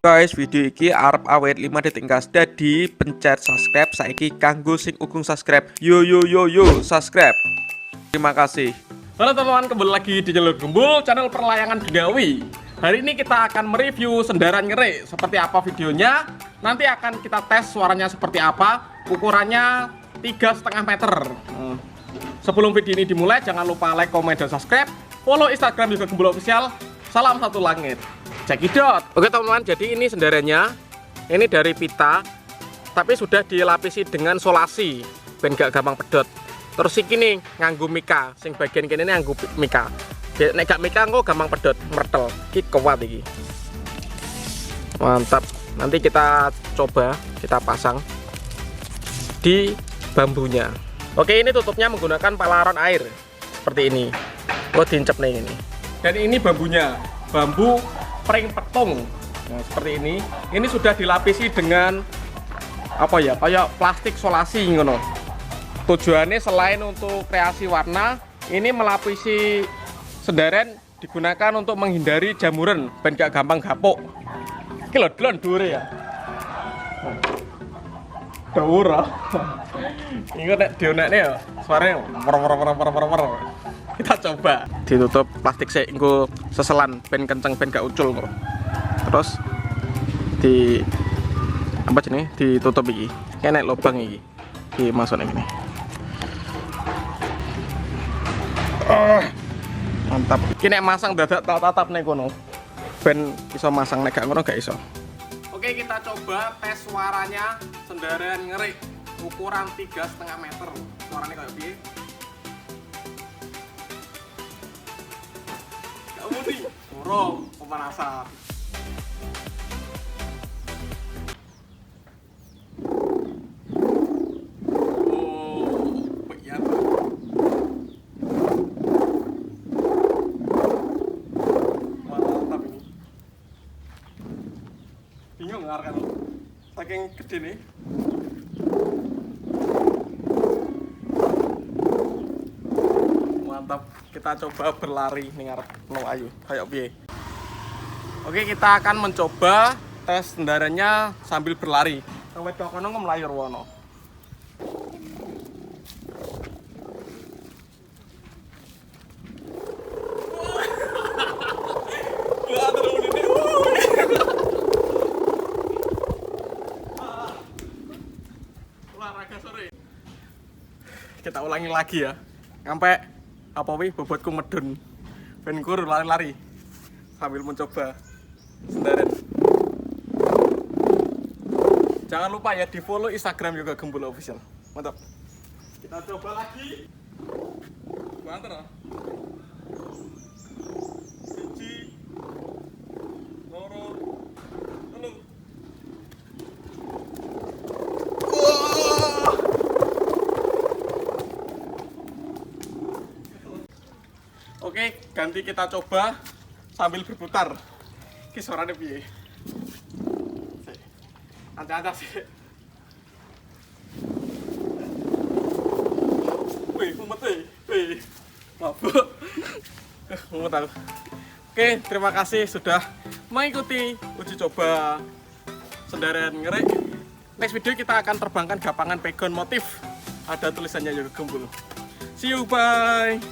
Guys, video iki arep awet 5 detik gas, dadi pencet subscribe saiki kanggo sing urung subscribe. Yo yo yo yo, subscribe. Terima kasih. Halo teman-teman, kembali lagi di channel Gembul, channel perlayangan duniawi. Hari ini kita akan mereview sendaran ngerik. Seperti apa videonya? Nanti akan kita tes suaranya seperti apa. Ukurannya 3,5 meter. Sebelum video ini dimulai, jangan lupa like, komen, dan subscribe. Follow Instagram juga Gembul Official. Salam satu langit. Cekidot. Oke teman-teman, jadi ini sendarannya. Ini dari pita, tapi sudah dilapisi dengan solasi, ben gak gampang pedot. Terus iki nih nganggo mika, sing bagian kene nganggo mika. Nek gak mika engko gampang pedot, mertel. Iki kuat iki. Mantap. Nanti kita coba, kita pasang di bambunya. Oke, ini tutupnya menggunakan palaron air seperti ini. Oh, diincep nih ini. Dan ini bambunya, bambu pring petung. Nah, seperti ini. Ini sudah dilapisi dengan apa ya? Kayak plastik solasi ngono. Tujuannya selain untuk kreasi warna, ini melapisi sendaren digunakan untuk menghindari jamuran ben gak gampang gapuk. Iki lho delon dhuwure ya. Dhuwur ah. Iki nek dionekne ya suaranya mer mer mer mer mer mer. Kita coba. Ditutup plastik sik engko seselan ben kenceng ben gak ucul kok. Terus di apa jenenge? Ditutup iki. Kene lubang iki. Iki masuk ning ngene. Mantap. Iki nek masang dadak tak tatap ning kono. Ben iso masang, nek gak ngono gak iso. Oke, kita coba tes suaranya sendaran ngerik ukuran 3,5 meter. Suaranya kayak piye? Gak muni. Urung pemanasan. Oh, iya. Mantap ini. Bingung ngarep kan. Saking gede nih. Mantap. Kita coba berlari ning ngarep ayu. Kayak piye? Oke, kita akan mencoba tes sendarannya sambil berlari. Wet kono mlayu wono. Olahraga sore. Kita ulangi lagi ya. Sampai apa wi bobotku medun. Ben kur lari-lari sambil mencoba sendaran. Jangan lupa ya di follow Instagram juga Gembul Official. Mantap. Kita coba lagi. Mantap. 1, 2, 3. Oke, ganti kita coba sambil berputar. Ki suarane piye? Sik. Anta-anta sih. Wih, mumet wih. Wih. Mabuk. Mumet aku. Oke, terima kasih sudah mengikuti uji coba sendaran ngerik. Next video kita akan terbangkan gapangan pegon motif. Ada tulisannya juga Gembul. See you, bye.